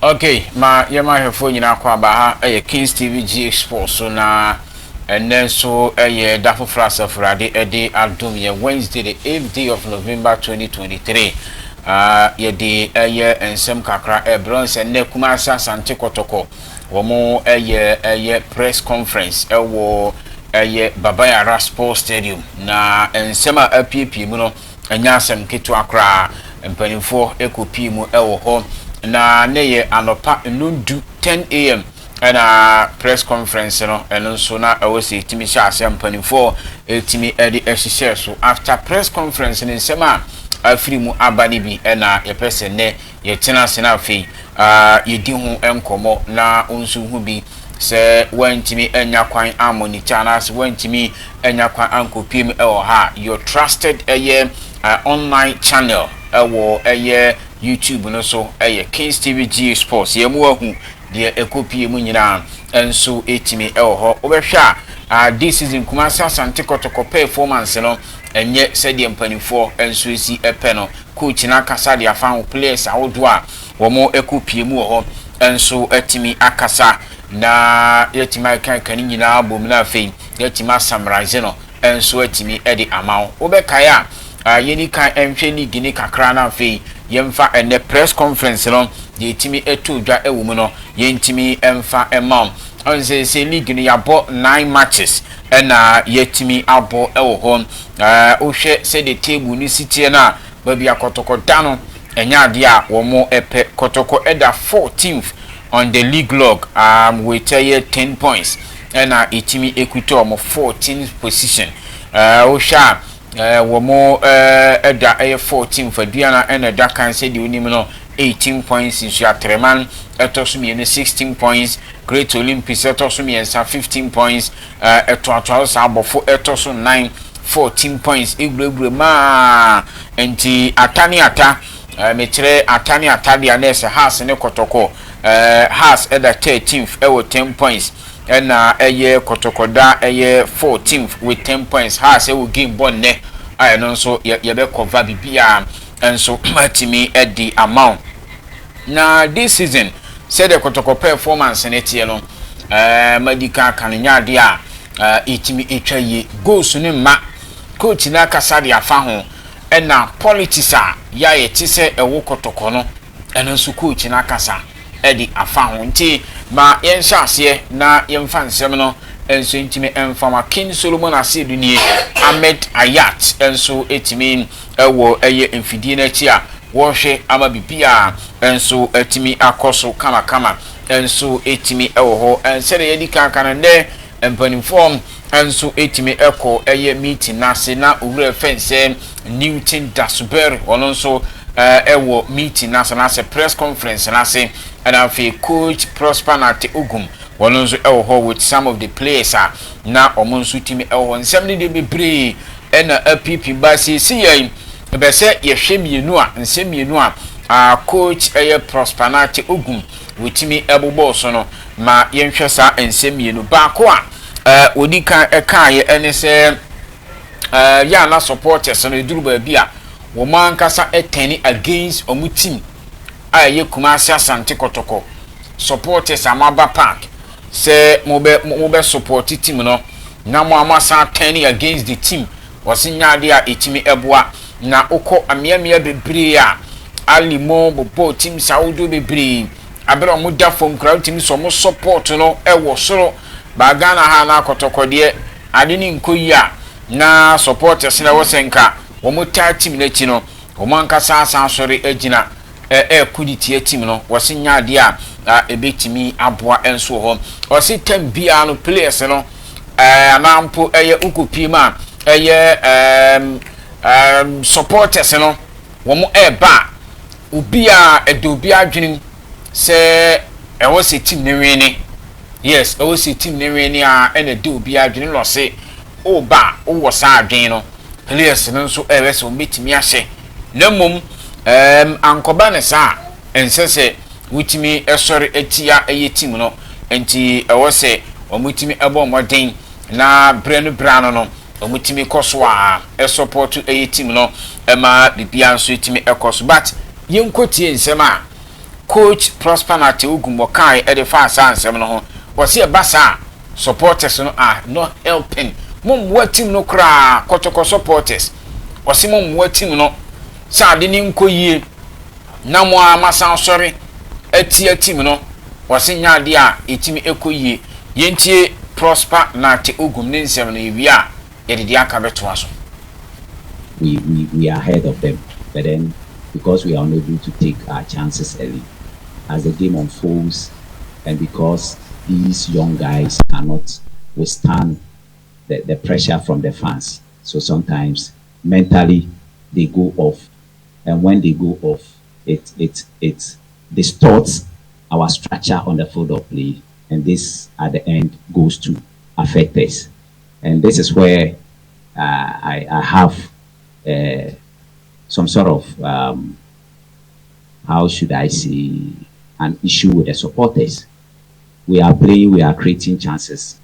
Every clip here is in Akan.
Okay, ma yɛma ahwɛfoɔ nyinaa kɔ aba. Ha ɛyɛ Kings TV GH Sports so, na ɛnɛ nso ɛyɛ da foforɔ asafurade ɛde adom yɛ, Wednesday, the 8th day of November 2023. Yɛde ɛyɛ nsɛm kakra ɛbrɛ nsɛ nnɛ Kumase Asante Kɔtɔkɔ wɔn ɛyɛ press conference ɛwɔ ɛyɛ Babayara Sports Stadium, na nsɛm a apiepie mu no ɛnyɛ asɛm ketewa koraa. Mpanimfoɔ ɛkɔpie mu ɛwɔ hɔ, na ne yɛ anɔpa 10:30, 10 a.m., ɛna press conference no ɛno nso na ɛwɔ sɛ ɛtumi hyɛ ase. Mpanimfoɔ ɛtumi ɛde ɛhyehyɛ so. After press conference ne nsɛm a afiri mu aba no bi ɛna yɛpɛ sɛ nnɛ yɛtena ase na afei yɛdi ho nkɔmmɔ, na nso ho bi sɛ wɔntumi anya kwan amonitor anaasɛ wɔntumi anya kwan ankɔpie mu ɛwɔ ha, your trusted ɛyɛ online channel ɛwɔ ɛyɛ YouTube no so, ɛyɛ Kings TV G Sports. Yɛn mu ahu deɛ ɛkɔpie mu nyinaa nso ɛtumi ɛwɔ hɔ. Wobɛhwɛ a, this season Kumasi Asante Kɔtɔkɔ performance no ɛnyɛ sɛdeɛ mpanimfoɔ nso esi ɛpɛ no. Coach n'akasa de afa ho, players ahodoɔ a wɔn ɛkɔpie mu wɔ hɔ nso ɛtumi akasa, na yɛtumi aka ne nyinaa bom, na afei yɛtumi asummarize no nso atumi ɛde ama wo. Wobɛkae a, yɛni kan nhwɛ league ne kakra, na afei yɛmfa ɛnɛ press conference no deɛ ɛtumi ɛto dwa ɛwɔ mu no yɛntumi ɛmfa ɛma wo. Ɔn sɛ league no yɛabɔ nine matches ɛna yɛtumi abɔ ɛwɔ hɔ. Wohwɛ sɛdeɛ table no si teɛ no a, baabi akɔtɔkɔ da no ɛnyɛ adeɛ a wɔn ɛpɛ. Kɔtɔkɔ ɛda 14th on the league log with ɛyɛ 10 points ɛna ɛtumi ekuta wɔn 14th position. Wohwɛ a, wɔn ɛda ɛyɛ 14th. Aduana ɛna ɛda kan sɛdeɛ onim no, 18 points. Nsoatreman ɛtɔ so mmienu, 16 points. Great Olympics ɛtɔ so mmiɛnsa, 15 points. Ɛtoatoa so saa, abɔfo ɛtɔ so nnan, 14 points. Ewurawura maa nti ata ne ata, mekyerɛ ata ne ata deɛ na ɛsɛ Hearts ne Kɔtɔkɔ. Hearts ɛda 13th ɛwɔ 10 points, ɛna ɛyɛ Kɔtɔkɔda ɛyɛ 14th with 10 points. Hearts ɛwɔ game bɔ nnɛ a ɛno nso yɛbɛkɔva biribiara nso atumi ɛdi ama wo. Na this season, sɛdeɛ Kɔtɔkɔ performance ne teɛ no, madi kan aka no, nyɛ adeɛ a ɛtumi atwa yie. Goals ne mma, coach no akasa de afa ho, ɛna politics a yɛ a yɛte sɛ ɛwɔ Kɔtɔkɔ no, ɛno nso coach no akasa ɛde afa ho. Nti ma yɛnhyɛ aseɛ na yɛmfa nsɛm no nso ntumi mfa ma. King Solomon Asedu nie, Ahmed Ayat nso etumi ɛwɔ ɛyɛ mfidie n'akyi a wɔrehwɛ ama biribiara nso atumi akɔ so kamakama nso etumi ɛwɔ hɔ. Sɛdeɛ yɛdi kan kan no, nnɛ mpanimfoɔ nso etumi ɛkɔ ɛyɛ meeting n'ase, na owura fɛn sɛ Newton Dasoberi, ɔno nso ɛwɔ meeting n'ase n'ase press conference n'ase, ɛna afei Coach Prosper Nate Ogum, wɔn nso ɛwɔ hɔ with some of the players a na wɔn nso tumi ɛwɔ hɔ. Nsɛm no deɛ bebree ɛna apipi ba siesie. Yɛn ɛbɛ sɛ yɛhwɛ mmienu a nsɛm mmienu a coach ɛyɛ Prosper Nate Ogum wɔtumi ɛbobɔɔ so no, ma yɛnhwɛ saa nsɛm mmienu. Baako a wɔdi kan ɛkaeɛ ɛne sɛ yɛ ana supporters no eduru baabi a wɔn ankasa ɛturn against wɔn team a ɛyɛ Kumasi Asante Kɔtɔkɔ. Supporters a moaba park sɛ mobɛ support team no, na mo ama san turn against the team, wɔsi nya adeɛ a ɛtumi ɛboa. Na wokɔ mmeammea bebree a ali mo bobɔ teams ahodoɔ bebree abere a wɔn da fam koraa, wotumi sɛ wɔn support no ɛwɔ soro. Baa Ghana ha na akɔtɔkɔdeɛ ade ne nkɔ yi a, na supporters na ɛwɔ sɛ nka wɔn taa team n'akyi no, wɔn ankasa asan asɔre agyina ɛɛko de tia team no. Wɔsi nya adeɛ a ebetumi aboa nso wɔ hɔ. Wɔsi term biara no, players no anaa mpo ɛyɛ ukopie mu a ɛyɛ supporters no wɔn ɛɛba a, obiara ɛda obiara adwene sɛ ɛwɔ sɛ team ne win. Yes, ɛwɔ sɛ team ne win a, ɛna ɛda obiara adwene lɔse ɔɔba a ɔwɔ saa adwene no. Players no nso ɛyɛ sɛ wɔn bɛtumi ahyɛ, na mmom ankɔba ne saa, ɛnsɛ sɛ wotumi ɛsɔre atia ɛyɛ team no. Nti ɛwɔ sɛ wɔn tumi ɛbɔ mmɔden na berɛ no berɛ ano no wɔn tumi kɔ so a ɛsupport ɛyɛ team no, ɛma biribiara nso tumi ɛkɔ so. But yɛnkɔ tie nsɛm a Coach Prosper Narteh Ogum wɔkae ɛde fa saa nsɛm no ho. Wɔsi ɛba saa, supporters no are not helping. Mo mmoa team no koraa. Kɔtɔkɔ supporters, wɔsi mo mmoa team no sɛ ade ne nkɔ yie na mo a masan sɔre atia team no, wɔsi nya adeɛ a ɛtumi ɛkɔ yie. Yɛntie Prosper Narteh Ogum ne nsɛm no. Yɛwie a, yɛde deɛ aka bɛtoa so. We are ahead of them. But then, because we are unable to take our chances early, as the game unfolds, and because these young guys cannot withstand the pressure from the fans, so sometimes mentally they go off. And when they go off, it distorts our structure on the field of play. And this, at the end, goes to affect us. And this is where I have some sort of, how should I say, an issue with the supporters. We are playing, we are creating chances.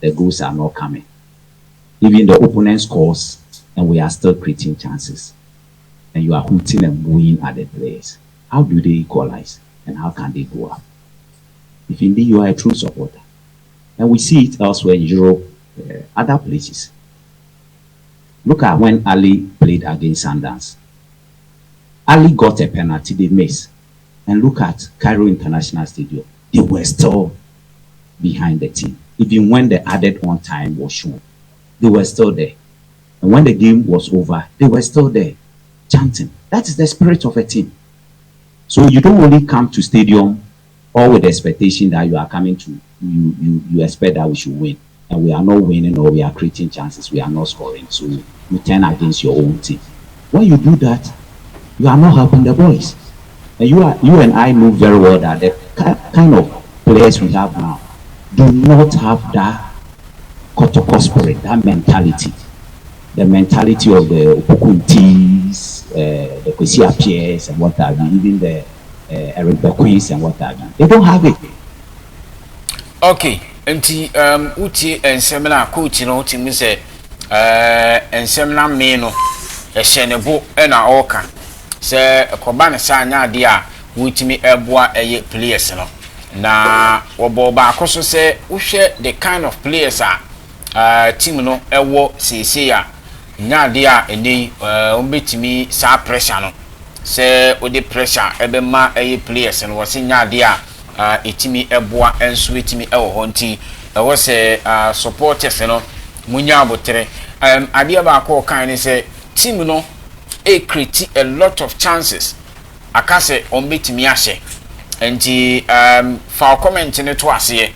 The goals are not coming. Even the opponent scores, and we are still creating chances. And you are hooting and booing at the players. How do they equalize? And how can they go up? If indeed you are a true supporter. And we see it elsewhere in Europe, other places. Look at when Ahly played against Sundowns. Ahly got a penalty, they missed. And look at Cairo International Stadium. They were still behind the team. Even when the added on time was shown, they were still there. And when the game was over, they were still there, chanting. That is the spirit of a team. So you don't only come to stadium all with the expectation that you are coming to, you expect that we should win. And we are not winning or we are creating chances, we are not scoring. So you turn against your own team. When you do that, you are not helping the boys. And you and I know very well that the kind of players we have now do not have that Kotoko spirit, that mentality. The mentality of the Opoku Ntis, the Kwesi Appiahs and what have you, even the Eric Bequins and what have you. They don't have it. Okay, nti wotie nsɛm no a coach no wotumi sɛ nsɛm no amee no ɛhyɛ ne bo ɛna ɔreka sɛ ɛkɔba ne saa nyɛ adeɛ a wɔtumi ɛboa ɛyɛ players no. Na wɔbɔ baako so sɛ wohwɛ the kind of players a team no ɛwɔ seesei a, nyɛ adeɛ a ɛnɛ yi wɔn bɛtumi saa pressure no sɛ wɔde pressure ɛbɛma ɛyɛ players no. Wɔsi nyɛ adeɛ a ɛtumi ɛboa nso ɛtumi ɛwɔ hɔ, nti ɛwɔ sɛ supporters no munya abotere. Adeɛ baako ɔkan ne sɛ team no ɛcreate a lot of chances, aka sɛ wɔn bɛtumi ahyɛ. Nti fa comment no to aseɛ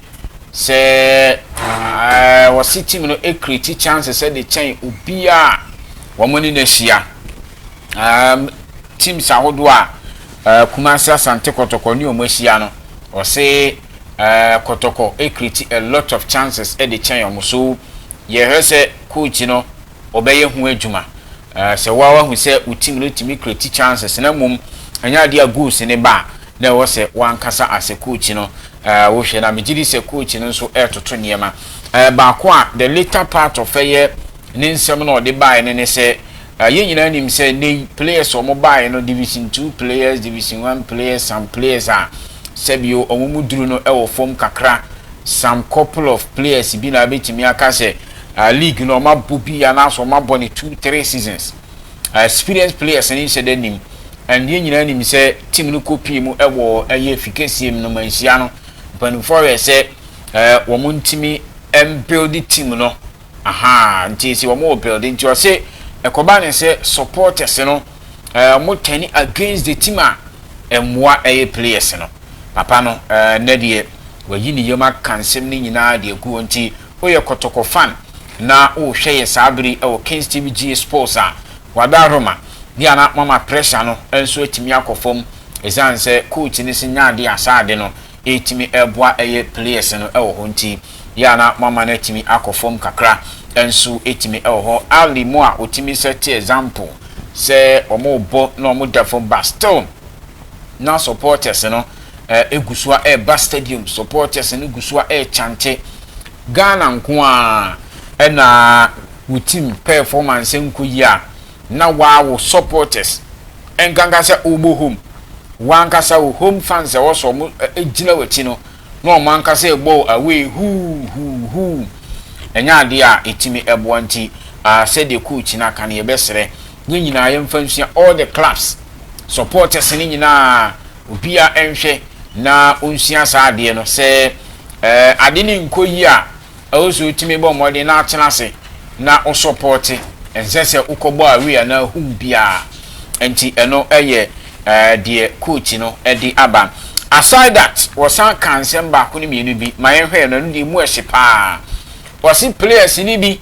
sɛ wɔsi team no ɛcreate chances ɛde kyɛn obiara wɔn ne n'ahyia, teams ahodoɔ a Kumasi Asante Kɔtɔkɔ ne wɔn ahyia no. Ɔse Kɔtɔkɔ ɛcreate a lot of chances ɛde kyɛn wɔn, so yɛhwɛ sɛ coach no ɔbɛyɛ ho adwuma. Sɛ waa wahu sɛ wo team no tumi create chances na mmom ɛnyɛ adeɛ a goals ne ba, na ɛwɔ sɛ wankasa asɛ coach no wohwɛ. Na megye di sɛ coach no nso ɛretoto nneɛma. Baako a the later part of ɛyɛ ne nsɛm na ɔde baeɛ no ne sɛ yɛn nyinaa nim sɛ ne players a wɔn baeɛ no, Division 2 players, Division 1 players, some players a sɛbio wɔn mu duru no ɛwɔ fam kakra, some couple of players bi na abɛtumi aka sɛ league no wɔn abɔ bi anaasɛ wɔn abɔ ne two three seasons. Experienced players ne nhyɛ dɛ nim, and yɛn nyinaa nim sɛ team no kɔ pie mu ɛwɔ ɛyɛ fikesie mu no manhyia no, mpanimfoɔ yɛ sɛ wɔn ntumi mbuild team no aha. Nti sɛ wɔn wɔ build, nti ɔsɛ ɛkɔba ne sɛ supporters no wɔn turn against the team a ɛmmoa ɛyɛ players no. Papa no ne deɛ wayi ne yam aka nsɛm no nyinaa deɛ gu wɔn. Nti woyɛ Kɔtɔkɔ fan na wohwɛ yɛ saa bere ɛwɔ Kings TV G Sports a, wada aroma bi a mama pressure no nso atumi akɔ fam, ɛsiane sɛ coach no si nya adeɛ asaade no ɛtumi ɛboa ɛyɛ players no ɛwɔ hɔ. Nti yɛ ana mama no atumi akɔ fam kakra nso ɛtumi ɛwɔ hɔ. Ali mu a ɔtumi set example sɛ wɔn bɔ na wɔn da fam, but still na supporters no egu so a ɛreba stadium, supporters no gu so a ɛrechant. Ghana nko a ɛna wo team performance nko yi a na waa wo supporters nkanka sɛ ɔbɔ home. Wankasa wo home fans a ɛwɔ sɛ ɔmo gyina w'akyi no, na ɔmo ankasa ɛbɔ away huu huu huu, ɛnyɛ adeɛ a ɛtumi ɛboa. Nti sɛdeɛ coach no aka no, yɛbɛsrɛ yɛn nyinaa yɛmfa nsua, all the clubs supporters ne nyinaa, obiara nhwɛ na onsua saa adeɛ no sɛ ade ne nkɔ yi a, ɛwɔ sɛ otumi bɔ mmɔden na atena ase na ɔsupport. Ɛnsɛ sɛ wokɔbɔ away anaa hu biara. Nti ɛno ɛyɛ deɛ coach no ɛde aba. Aside that, wɔsan ka nsɛm baako ne mmienu bi ma yɛnhwɛ no. Ɛno deɛ mu ɛhye paa. Wɔsi players ni bi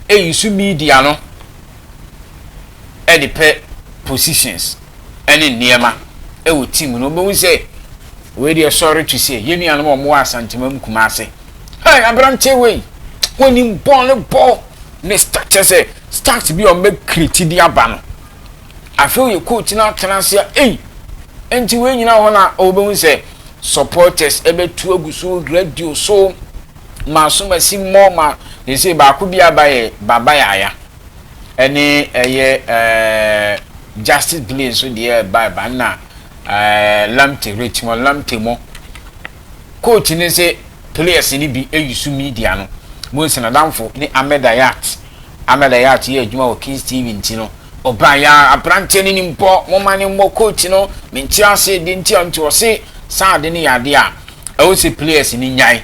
eyi so media no ɛde pɛ positions ɛne nneɛma ɛwɔ team no. Wobɛhu sɛ wei deɛ, sorry to say, yɛn nuanom a wɔwɔ Asanteman Kumase, hey, aberanteɛ wei wɔnim bɔɔl ne bɔɔl ne start, kyɛ sɛ start bi a wɔn bɛ create de aba no. Afei oyɛ coach na atena ase a, ei, nti wei nyinaa hɔ na wɔbɛhu sɛ supporters ɛbɛtu agu so, radio so, maa so ma si mmɔ ma ne sɛ baako bi aba yɛ Baba Yaya ɛne ɛyɛ Justice Blay nso deɛ ɛba ɛba na Lamte, Richmond Lamte mo. Coach ne sɛ players ne bi eyi so media no mo nsinadamfo ne Ahmed Ayat. Ahmed Ayat yɛ adwuma wɔ Kings TV, nti no ɔbaa ya aberanteɛ no ni mpɔ moma ne mmɔ coach no mente ase de nti a. Nti ɔse saa ade no yɛ adeɛ a ɛwɔ sɛ players ni nyae.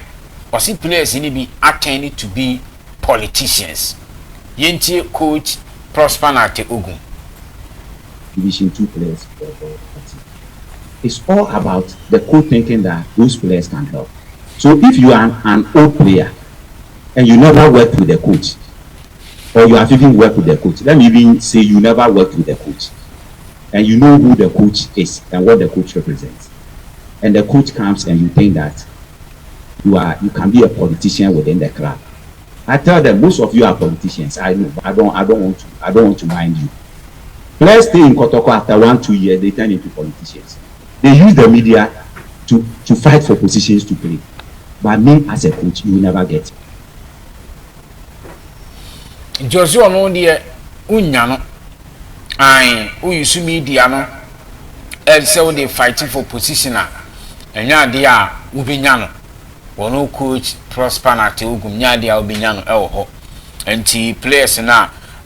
Ɔse players ni bi attend to be politicians. Yɛntie Coach Prosper Nate Ogun. Division Two players for the team. It's all about the coach thinking that those players can help. So if you are an old player and you never worked with the coach, or you have even worked with the coach, let me even say you never worked with the coach, and you know who the coach is and what the coach represents, and the coach comes and you think that you can be a politician within the club. I tell them, most of you are politicians. I know, but I don't want to mind you. Players stay in Kotoko, after 1, 2 years, they turn into politicians. They use the media to fight for positions to play. But me as a coach, you will never get. Nti ɔsi ɔno deɛ, wonya no ae, woyi so media no ɛsɛ wode fight for position a, ɛnyɛ adeɛ a wobɛnya no. Wɔn Coach Prosper Nate Ogum, nyɛ adeɛ a wobɛnya no ɛwɔ hɔ. Nti players no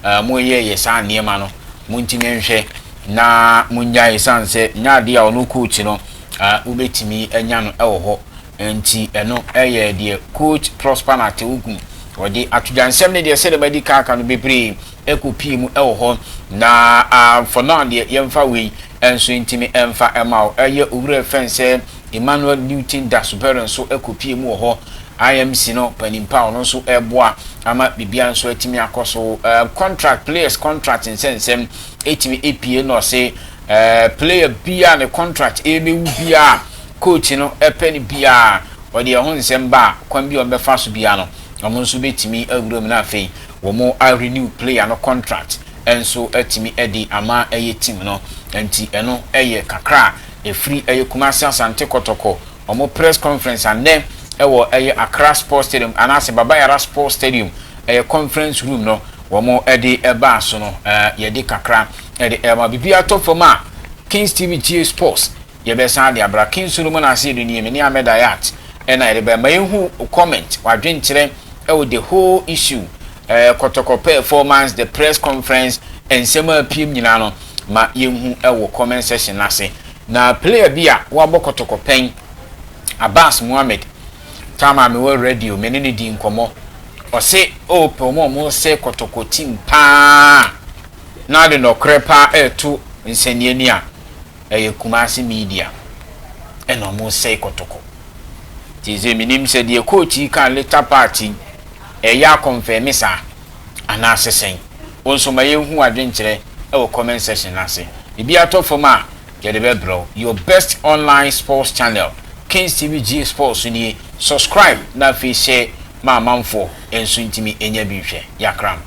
a moyɛ yɛ saa nneɛma no, montumi nhwɛ na monyae, ɛsiane sɛ nyɛ adeɛ a ɔno coach no wobɛtumi anya no ɛwɔ hɔ. Nti ɛno ɛyɛ deɛ Coach Prosper Nate Ogum wɔde atodwa nsɛm no deɛ, sɛdeɛ madi kaaka no bebree ɛkɔ pii mu ɛwɔ hɔ. Na for now deɛ, yɛmfa wei nso ntumi ɛmfa ɛma wo. Ɛyɛ owura fɛn sɛ Emmanuel Newton Dasubere nso ɛkɔ pii mu wɔ hɔ, IMC no panimpa a ɔno nso ɛboa ama biribiara nso atumi akɔ so. Contract players contract nsɛnsɛm ɛtumi epie na ɔse player bia ne contract ɛbɛwu bia, coach no ɛpɛ no bia, ɔde ɛho nsɛm ba a, kwan bi a ɔbɛfa so bia no, wɔn nso bɛtumi awura mu na afei wɔn a renew player no contract nso atumi de ama ɛyɛ team no. Nti ɛno ɛyɛ kakra a ɛfiri ɛyɛ Kumasi Asante Kɔtɔkɔ wɔn press conference anɛ ɛwɔ ɛyɛ Accra Sports Stadium anaasɛ Baba Yara Sports Stadium, ɛyɛ conference room no wɔn ɛde ɛbaa so no. Yɛde kakra ɛde ɛma biribi atɔ fam a, Kings TV GH Sports yɛbɛsan de abra. Kings Solomon ase edu nie, ne Ahmed Ayat ɛna yɛde bɛn ma. Yɛhu comment wadwenkyerɛ ɛwɔ the whole issue, Kɔtɔkɔ performance, the press conference, nsɛm a piem nyinaa no, ma yɛhu ɛwɔ comment section n'ase. Na player bi a wabɔ Kɔtɔkɔ pɛn, Abbas Muhammed, time a mewɔ radio, me ne ne di nkɔmmɔ, ɔse ɔɔpɛ wɔn a wɔn sɛ Kɔtɔkɔ team paa na de nɔkorɛ paa ɛɛto nsɛnniani a ɛyɛ Kumasi media ɛna wɔn sɛ Kɔtɔkɔ. Te sɛ menim sɛ deɛ coach yi ka later part ɛyɛ akɔnfɛmi saa anaasɛ sɛn. Wɔn nso ma yɛnhu adwenkyerɛ ɛwɔ comment section n'ase. Ebi atɔ fam a, yɛde bɛbrɛw. Your best online sports channel, Kings TV G Sports nie. Subscribe na afei hyɛ ma amanfoɔ nso ntumi nya bi nhwɛ. Yakram.